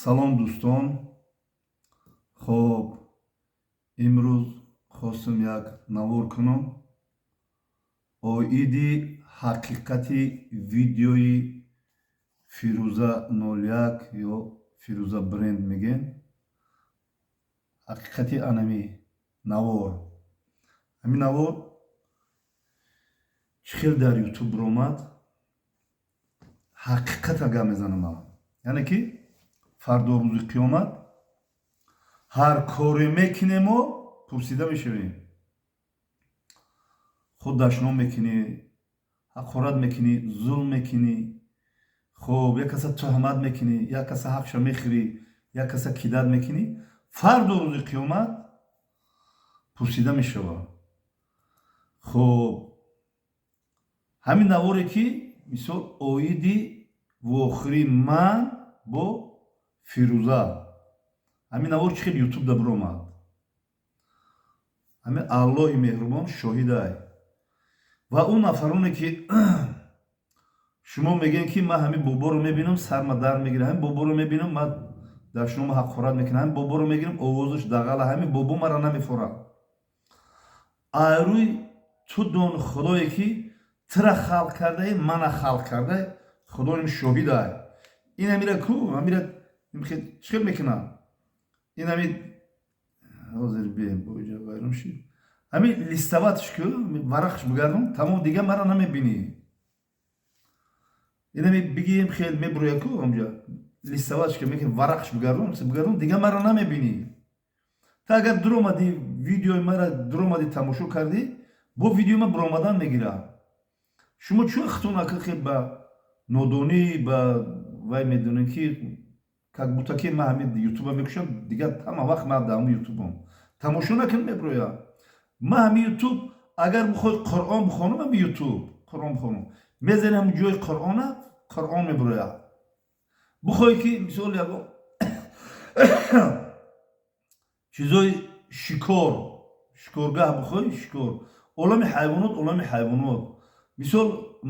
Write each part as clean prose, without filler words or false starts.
Салом, дӯстон. Хоб, имрӯз хостум як навор кунам оиди ҳақиқати видеои Фирӯза 01 ё Фирӯза Бренд мегӯем. Ҳақиқати анами навор, ҳамин навор чӣ хел дар Ютуб баромад, ҳақиқата гап мезанам. Яъне ки фардо, рӯзи қиёмат, ҳар коре мекунемо, пурсида мешавем. Худ дашном мекунӣ, ҳақорат мекунӣ, зулм мекунӣ, хоб, як каса туҳмат мекунӣ, як каса ҳақша мехӯрӣ, як каса кидать мекунӣ, фардо, рӯзи қиёмат, пурсида мешавад. Хоб, ҳамин наворе ки, мисол, оиди вохӯрии ман бо Фирӯза, ҳамин навор чӣ хел Ютубда биромад, ҳамин Аллоҳи меҳрубон шоҳидай ва он нафароне ки шумо мегӯем, ки ман ҳамин боборо мебинам, сарма дард мегирад, ҳамин боборо мебинам, ман дар шумо ҳақорат мекунам, ҳамин боборо мегирам, овозаш дағала, ҳамин бобо мара намефорад. Айрӯи ту дон, Худое ки тира халқ кардаи, мана халқ кардай, Худоим шоҳидай. Ин ҳамира ку, ҳамира чӣ хел мекунад? Ин ҳами ҳозир бием, боиҷа вайрон шид. Ҳамин листовать ш ку, варақш бигардон, тамом, дига мара намебинӣ. Ин ҳами бигием, хел мебуроя ку, ҳамҷа листовать ш ка мекунем, варақш бигардон, бигардон, дига мара намебинӣ. Та агар дуромадӣ, видеои мара дуромадӣ, тамошо кардӣ, бо видеои ма буромадан мегирад. Шумо чун хитон ака хел ба нодонӣ ба вай медонем, ки как будто ки ман ҳамин Ютуба мекушам, дигар ҳама вақт ман дар ҳамин Ютубам. Тамошо накун, меброя. Ман ҳамин Ютуб, агар бихоҳӣ Қуръон бихонам, ҳамин Ютуб Қуръон бихонам, мезани ҳамин ҷои Қуръона, Қуръон меброя. Бихоҳӣ ки, мисол, ягон чизои шикор, шикоргаҳ бихоҳӣ, шикор, олами ҳайвонот, олами ҳайвонот, мисол,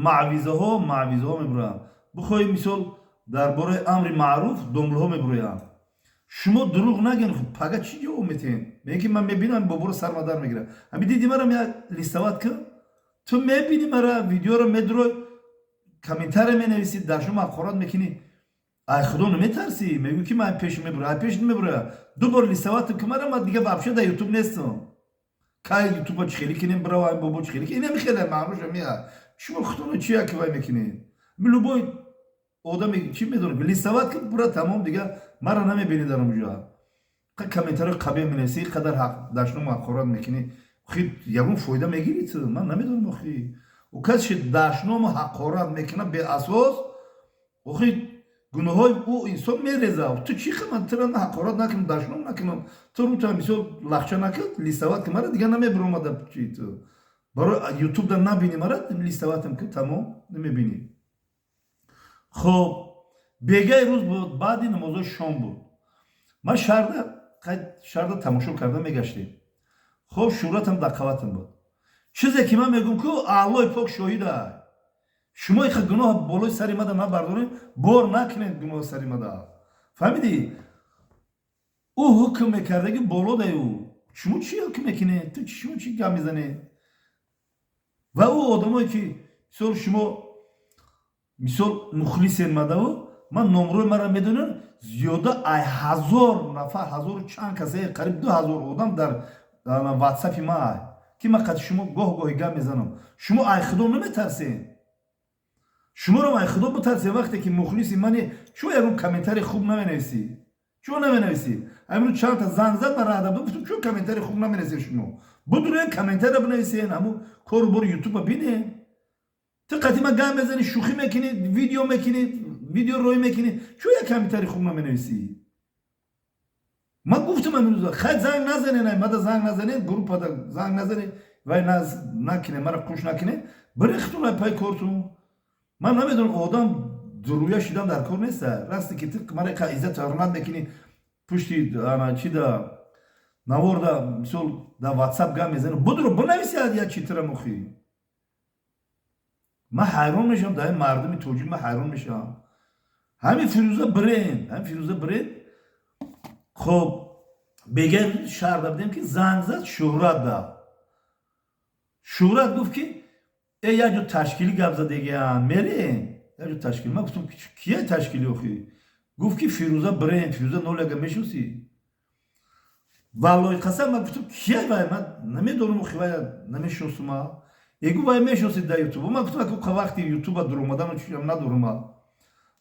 маъвизаҳо, маъвизаҳо мебуроянд. Бихоҳӣ, мисол, дар бораи амри маъруф, домлаҳо мебуроянд. Шумо дурӯғ нагӯен. Пага чӣ ҷавоб метиҳен? Мегӯ ки ман мебинам, боборо сармадар мегирам. Ҳами диди марам, як листовать кун, ту мебинӣ мара, видеоро медурой, комментария менависӣ, дар шумо ҳақорат мекунӣ. Ай Худо наметарсӣ? Мегӯ ки ман пеш мебуроя, ай пеш намебуроя. Ду бор листовать ки мара, ман дига вообще дар Ютуб нестам. Кай Ютуба чихелӣ кинем, бирава, ай бобо чихелӣ ки, инами хеле маънуш меа. Шумо худоно чи яки вай мекунед? Любой одаме чӣ медонад, листовать ки бура, тамом, дига мара намебинӣ дар онҷо. Комментариҳои қабеҳ менависӣ, қадар дашному ҳақорат мекунӣ, охи, ягон фоида мегирӣ ту? Ман намедонам, охи, ӯ касе дашному ҳақорат мекунад беасос, охи, гуноҳҳои ӯ инсон мереза. Ту чӣ? Ман тура ҳақорат накунам, дашном накунам, ту рута, мисол, лахча накард, листовать ки мара, дига намебиромада. Чи ту барои Ютубда набинӣ мара, листовать ам ки, тамом, намебинӣ. Хоб, бегаи рӯз буд, баъди намозои шом буд. Ман шаҳрда тамошо карда мегаштем. Хоб, шӯҳратам дар қаватам буд. Чизе ки ман мегӯм ку, Аллоҳи пок шоҳида. Шумо иха гуноҳ болои сари мада набардоред, бор накунед гуноҳ сари мада. Фаҳмидӣ? Ӯ ҳукм мекардаги боло дай ӯ. Шумо чӣ ҳукм мекунед? Ту шумо чӣ гап мезанед? Ва ӯ одамое ки, мисол, шумо, мисол, мухлисен мадаву, ман номрои мара медонам, зиёда ай 1000 нафар, ҳазору чанд касе, қариб 2000 одам дар Ватсапи ма, ки ман қати шумо гоҳ гоҳи гап мезанам. Шумо ай Худо наметарсен? Шуморо ай Худо битарсен. Вақте ки мухлиси мани, чӯ ягон комментарий хуб наменависӣ? Чӯ наменависӣ? Ҳамин чандта занг зад, ман раҳда гуфтам: чӯ комментарий хуб наменависен? Шумо будурен, комментария бинависен, ҳамун кору бори Ютуба бинен. Ту қати ман гап мезанӣ, шӯхӣ мекунӣ, видео мекунӣ, видео рӯй мекунӣ, чӯ як комментарий хуб наменависӣ? Ман гуфтам амирӯза, хай, занг назанен, ай мада занг назанен, группада занг назанен, вай накунен, мара қуш накунен, бирехтун ай пай кортун. Ман намедонам, одам дуруя шидан дар кор неста. Расте ки ту мара ка иззату ҳурмат мекунӣ, пушти чида наворда, мисол, дар Ватсап гап мезанӣ, будро бинависи як читра мухӣ. Ман ҳайрон мешавам дар ин мардуми тоҷик, ман ҳайрон мешавам. Ҳамин Фирӯза Бренд, ҳамин Фирӯза Бренд. Хоб, бегар шаҳрда будем, ки занг зад Шӯҳрат да. Шӯҳрат гуфт, ки э, як ҷо ташкилӣ гап задегиан, мерем як ҷо ташкил. Ман гуфтам: «Кия ташкилӣ охи?» Гуфт, ки Фирӯза бренд, Фирӯза Нолага мешиносӣ? Валлои қасам, ман гуфтам: «Кия вай? Ман намедонам охи, вай намешиносума». Э, гуфт, вай мешиносӣ дар Ютуб. Ман гуфтам: «Аку, вақти Ютуба дуромадану чиам надорума».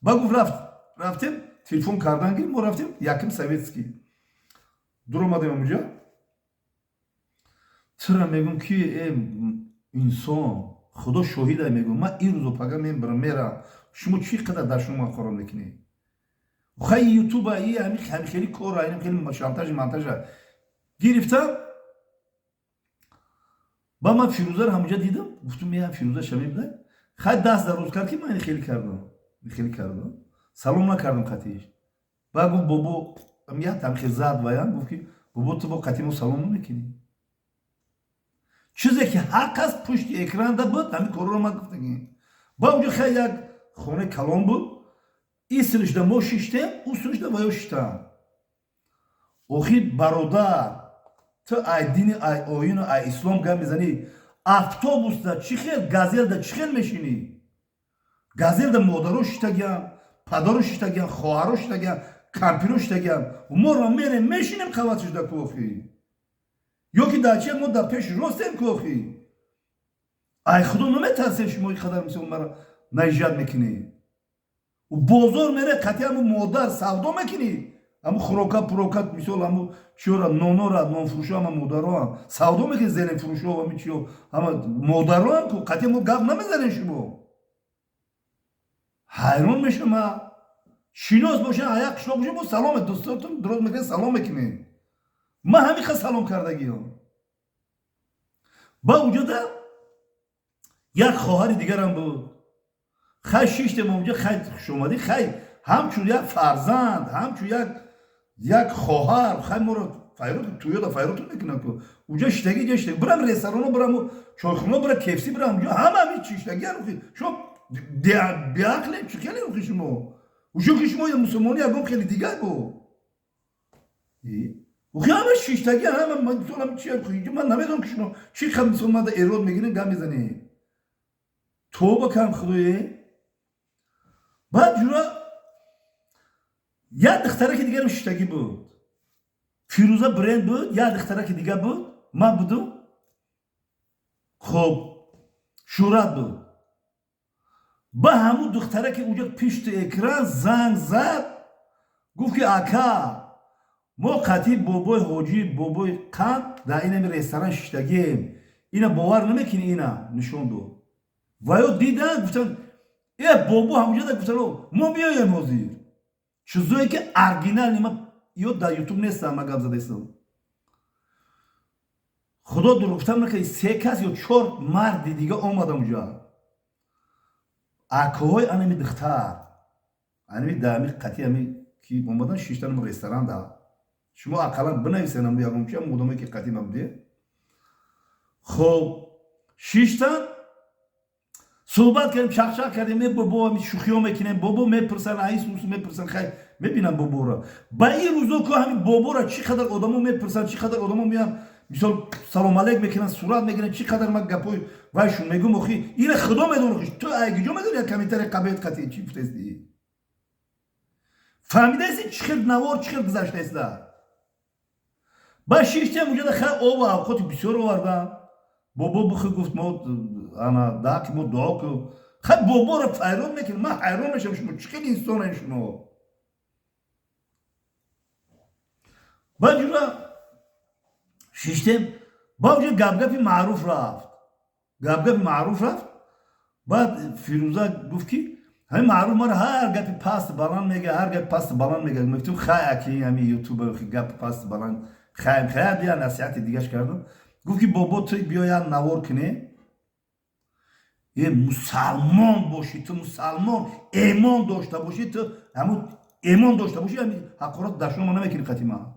Ба гуфт, рафтем, телефон кардан гирифт, мо рафтем яким Советский, дуромадем онҷа. Тира мегӯм, ки э инсон, худо шоҳида, мегӯм, ман ин рӯзо пага мебарам, мерам. Шумо чӣ қадар дар шумо ман хорам мекунед? Хай, Ютуба и ҳами хели кора, ин хели шантажи мантажа гирифтам. Ба ман Фирӯзаро ҳамонҷа дидам, гуфтам: «Я, Фирӯза шами буда». Хай, даст дароз кард, ки ман ин хеле кардам, ин хеле кардам, салом накардам қатиш. Ба гуфт: «Бобо», як там хел зад ваям, гуфт, ки «Бобо, ту бо қатӣ мо салом намекунӣ». Чизе ки ҳақ аст, пушти экранда буд, ҳамин корро ман гуфтагӣ. Ба онҷо хай як хонаи калон буд, ин синишда мо шиштем, ӯ синишда ваё шиштам. Охир, бародар, ту ай дини, ай оину, ай ислом гап мезанӣ, автобусда чӣ хел, Газелда чӣ хел мешинӣ? Газелда модаро шиштагиам, падаро шиштагиам, хоҳаро шиштагиам, кампиро шиштагиам. Моро мерем, мешинем қаватшуда ку охи, ё ки дар чи мо дар пеши ростем ку охи. Ай худо наметарсем шумо ин қадар мисол мара наижат мекунӣ? Бозор мере, қатъи ҳаму модар савдо мекунӣ, ҳаму хӯрока пурока, мисол, ҳаму чиёра, нонора, нонфурӯшо ҳама модароам савдо мекунӣ, зеленфурӯшо, ҳами чиё ҳама модароам ку, қатъи мо гап намезанем. Шумо ҳайрон мешама. Шинос боша, аяқ қишлоқ боша, бо саломе дӯстотон дуроз мекунед, салом мекунед. Ман ҳамин хел салом кардагиам. Ба уҷода як хоҳари дигарам буд. Хай, шиштем онҷа, хай, хушомадӣ, хай, ҳамчун як фарзанд, ҳамчун як хоҳар, хай, моро файрот туёда файротон мекунад ку. Уҷа шиштагӣ, ҷа шиштагӣ, бирам ресторано, бирам чойхона, бира кефси, бирам уҷа, ҳама ҳами шиштагиан. Шумо беақлем, чӣ хеле охи шумо? Уҷо ки шумо мусулмонӣ ягон хеле дигар бо охи, ҳама шиштагӣ, ҳама мисолам чи. Ман намедонам, ки шумо чӣ хел мисол мада эрод мегиред, гап мезанед. Тоба кам, худое. Баъд ҷура як духтараки дигарам шиштагӣ буд, Фирӯза бренд буд, як духтараки дигар буд, ман будум, хоб, Шӯҳрат буд. Ба ҳамун духтараки уҷа пишти экран занг зад, гуфт, ки ака, мо қатъи бобои ҳоҷӣ, бобои қанд дар инами ресторан шиштагием, ина бовар намекунӣ, ина нишон дод. Ва ё дидан, гуфтанд: «Э, бобо», ҳамуҷада гуфтан: «Мо меоем ҳозир». Чизое ки оригинал нима ё дар Ютуб нестам, ма гап задаистам. Худо дур гуфтам нака, се кас ё чор марди дига омадам уҷа, акоҳои анами духтар, анами дами қатъи ами ки омадан шиштан ресторан да. Шумо ақаллан бинависен ам ягон чи ам одамое ки қатъи ма буде. Хоб, шиштан, суҳбат кардем, чақчақ кардем, е бобо, шӯхиҳо мекунем, бобо мепурсан, аис ус мепурсан. Хай, мебинам боборо. Ба ин рӯзо ку ҳамин боборо чӣ қадар одамо мепурсанд, чӣ қадар одамо меянд, мисол, салом алейк мекунанд, сурат мегиранд, чӣ қадар ман гапҳои вайшун мегӯм. Охи, ина худо медонад. Охи, ту айгиҷо медони, як комментарий қабеҳ қатъи чӣ гуфтаисти? Фаҳмидаисти, чӣ хел навор, чӣ хел гузаштаиста? Ба шиштем уҷада, хай, обу авқоти бисёр овардам. Бобо бихӯ, гуфт, мо ана даки мо дуо ку. Хай, боборо файрон мекунем. Ман ҳайрон мешавам, шумо чӣ хел инсонен шумо? Ба ҷура шиштем, ба уҷа гапгапи маъруф рафт, гапгапи маъруф рафт. Баъд Фирӯза гуфт, ки ҳамин маъруф мара ҳар гапи паст баланд мега, ҳар гапи паст баланд мега. Мегуфтем: «Хай, аки, ҳами ютуба гапи паст баланд, хай, хай, я насиҳати дигаш кардам». Гуфт, ки бобо, ту биё як навор кунӣ. Е, мусалмон бошӣ, ту мусалмон эмон дошта бошӣ, ту ҳамун эмон дошта бошӣ, ҳами ҳақорат дашнома намекунӣ қатъи ман.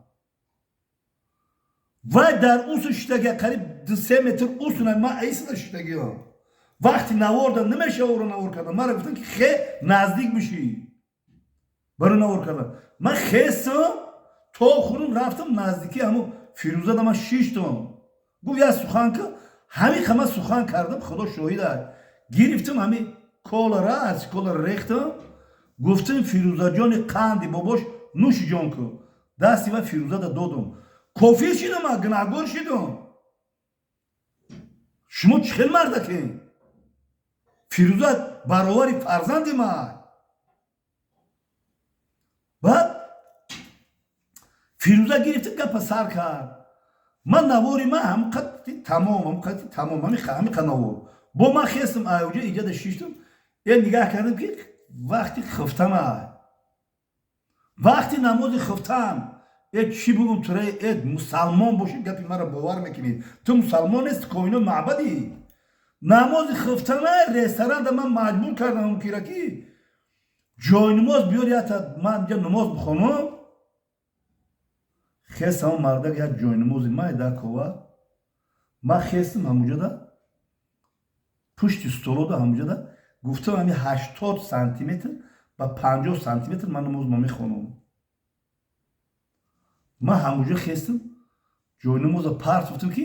Вай дар усу шиштагия, қариб 2-3 метр усуна, ман айсада шиштагиам. Вақти наворда намешава ӯро навор кардан. Мара гуфтан, ки хе, наздик бишӣ барои навор кардан. Ман хесам. То хӯрум, рафтам наздики ҳамо Фирӯза, да ман шиштам. Гуфт: «Як сухан ка». Ҳамин ма сухан кардам, худо шоҳида. Гирифтам ҳами колара, аз кола рехтам, гуфтам: «Фирӯзаҷони қанди бобош, нӯши ҷон ку». Дасти ва Фирӯзада додум. Кофир шидам, гунаҳгор шидам. Шумо чӣ хел мардаке? Фирӯза баровари фарзанди ман. Баъд Фирӯза гирифта гапа сар кард. Ман навори ман ҳам қати тамом, ҳам қати тамом, ҳамиқа навор. Бо ман хестам, аюҷа иҷада шиштам, е нигаҳ кардам, ки вақти хифтана, вақти намози хифтан. Э, чӣ бугум туре? Э, мусалмон бошӣ, гапи маро бовар мекунӣ. Ту мусалмон нест, коинот маъбадӣ. Намози хифтана ресторанда ман маҷбур кардам кира, ки ҷойнамоз биёр, ята ман инҷа намоз бихонам. Хестам, мардак як ҷойнамози майда кова. Ман хестам, ҳамуҷода пушти столода, ҳамуҷода гуфтам: ҳами 80 сантиметр ба 50 сантиметр ман намозма мехонам. Ман ҳамуҷо хестам, ҷойнамоза парт гуфтам, ки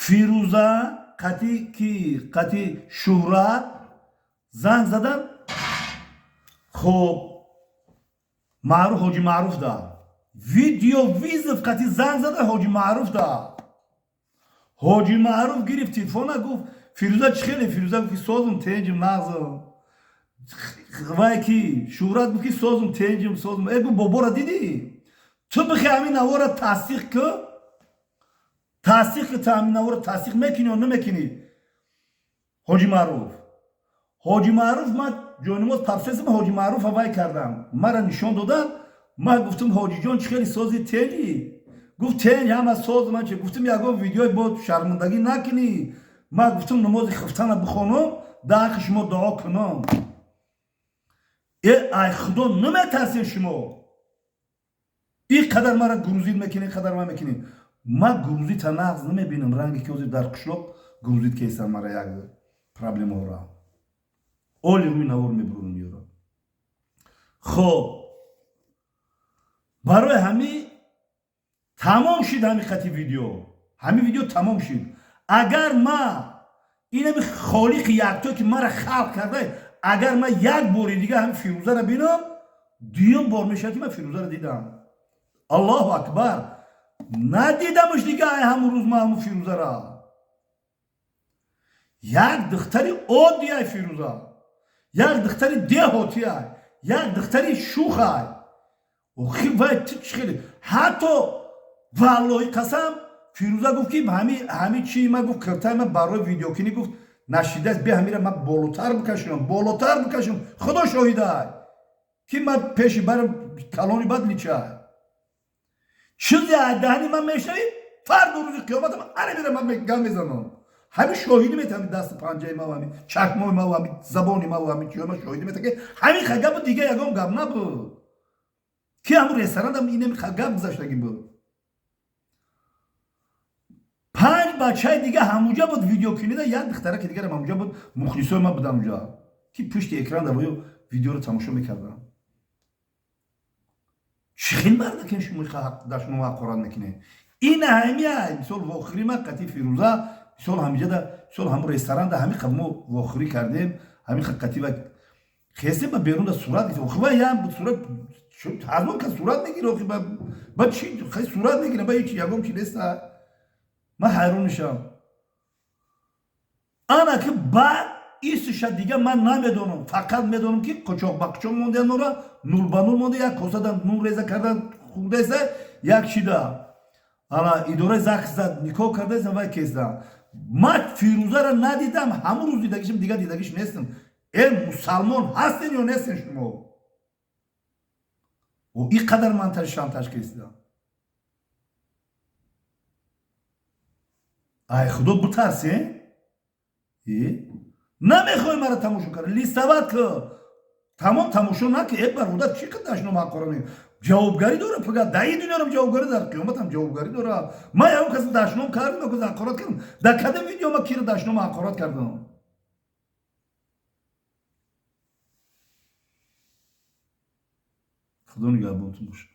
Фирӯза қати ки қати Шӯҳрат занг задан. Хоб, Маъруф, Ҳоҷи Маъруф да видеовызов қати занг зада. Ҳоҷи Маъруф да, Ҳоҷи Маъруф гирифт телефона, гуфт: «Фирӯза, чӣ хеле?» Фирӯза гуфт, ки созум, тенҷим, нағзам. Вай ки Шӯҳрат гуфт, ки созум, тенҷим, созум. Э, гуфт: «Бобора дидӣ? Ту бихе ҳамин навора тасдиқ ку, тасдиқ ку. Ту ҳамин навора тасдиқ мекунӣ ё намекунӣ, Ҳоҷи Маъруф?» Ҳоҷи Маъруф, ман ҷойнамоз папсесам, Ҳоҷи Маъруфа вай кардам, мара нишон додам. Ман гуфтам: «Ҳоҷиҷон, чӣ хеле сози, тенҷи?» Гуфт: «Тенҷ, ҳама соз». Ман чи гуфтам? Ягон видеои бо шармандагӣ накунӣ. Ман гуфтам: намози хифтана бихонам, дар ҳаққи шумо дуо кунам. Э, ай худо наметарсем шумо? Ин қадар мара грузить мекунӣ, қадар ман мекунӣ. Ман грузить а нағз намебинам. Ранге ки ҳозир дар қишлоқ грузить кесам, мара як проблемаора оли рӯи навор мебурам, меёрам. Хоб, барои ҳами тамом шид, ҳами хати видео, ҳами видео тамом шид. Агар ма инами холиқи якто, ки мара халқ карда, агар ман як бори дига ҳами Фирӯзаро бинам, дуюм бор мешавад, ки ман Фирӯзаро дидам. Аллоҳу акбар, надидамш дига. Ай ҳамун рӯз ман ҳамун Фирӯзара, як духтари оддиай Фирӯза, як духтари деҳотиай, як духтари шухай. Охи вай ту чӣ хеле? Ҳатто валлоҳи қасам, Фирӯза гуфт, ки ҳами чи ма, гуфт, киртаи ма барои видеокунӣ, гуфт, нашидааст. Би ҳамира ма болотар бикашам, болотар бикашам. Худо шоҳидай, ки ма пеши барам калони бад личай. Чизе аз даҳани ман мешнавӣ, фарду рӯзи қиёматам ана мера ман гап мезанам. Ҳамин шоҳидӣ метавон, ҳамин дасту панҷаи ма, ҳамин чашмои ма, ҳамин забони ма, ҳамин чиҳои ма шоҳидӣ метавон, ки ҳамин гапу дига ягон гап набуд, ки ҳамун ресторандам инами гап гузаштагӣ буд. Панҷ бачаи дига ҳамуҷа буд видеокунида, як духтараки дигарам ҳамуҷа буд. Мухлисои ман будам уҷа, ки пушти экран давою видеоро тамошо мекардам. Чӣ хел мардакен шумо дар шумо ҳақорат мекунед? Ин ҳамия мисол вохӯри ма қати Фирӯза, мисол ҳамиҷада, мисол ҳамун ресторанда ҳами мо вохӯрӣ кардем, ҳами қати ва хестем ба берун да сурат гирифтем. Охи, ва ям сурат ҳазор кас сурат мегире. Охи, ба чи сурат мегирам? Ба ҳеч ягон чи неста. Ман ҳайрон мешавам. Ана ки баъд исиша дига ман намедонам, фақат медонам, ки қучоқ ба қучоқ мондиян, нора нул ба нул монда, як косада нун реза кардан хурдаеса, як чида ана идораи ЗАГС зад, никоҳ кардаеса, вай кесда. Ман Фирӯзаро надидам. Ҳамун рӯз дидагишам, дига дидагиш нестам. Э, мусалмон ҳастен ё нестен шумо? Ин қадар ман шантаж кесидам. Ай худо бутарсен. Намехоҳӣ мара тамошо кард, листовать ку, тамом, тамошо наки. Э, бародар, чӣ қадар шумо ҳақора? Ҷавобгарӣ дора фақат дар ин дунёрам ҷавобгарӣ, дар қиёматам ҷавобгарӣ дора. Ман ягон каси дашном кардам ё каси ҳақорат кардам? Дар кадом видео ма киро дашном ҳақорат кардам? Худо нигаҳбонтон бошад.